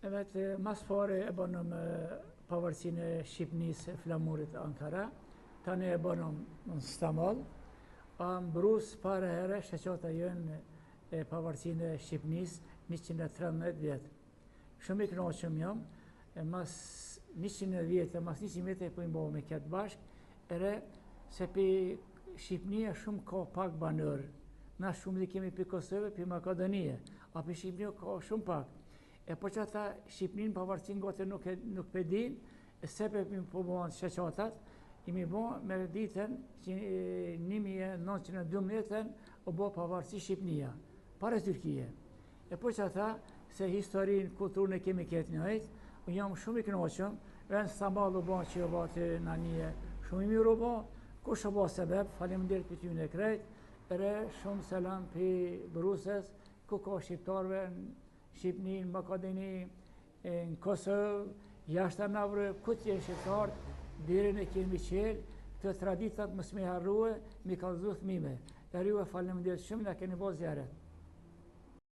Evet, mas pari e bënëm pavarësinë e Shqipnisë e flamurit Ankara, tani e bënëm në Stamboll, a në Brusë para here shoqata jonë e pavarësinë e Shqipnisë 113 vjet. Shumë i kënaqur jam, e mas 100 vjetë, mas 100 vjetë e po i me këtë bashkë, ere se pi Shqipnia shumë ka pak banorë. Na shumë dhe kemi pi Kosovë, pi Makedonije, a pi Shqipnia ka shumë pak. E po që ata Shqipnin pavarësinë gote nuk, e, nuk pe din, e se pe po bëhen shoqatat, i mi bo me ditën që 1912 u bo pavarësi Shqipnia, para Turqie. E po që ata, se historinë, kulturën e kemi këtë njëjtë, unë jam shumë i kënaqur, në Stamboll u bo që u bo të në një shumë i mirë u bo, kush u bo sebeb, faleminderit për tyne krejt, ere shumë selam për Brusës, ku ka shqiptarëve në Shqipni, në Makedoni, në Kosovë, jashtë në Evropë, ku të jenë shqiptarët, derën e kemi çelë, të traditat mos me harrue, mi kallëzu fëmijëve. Ere juve faleminderit shumë, na keni bo zijaret.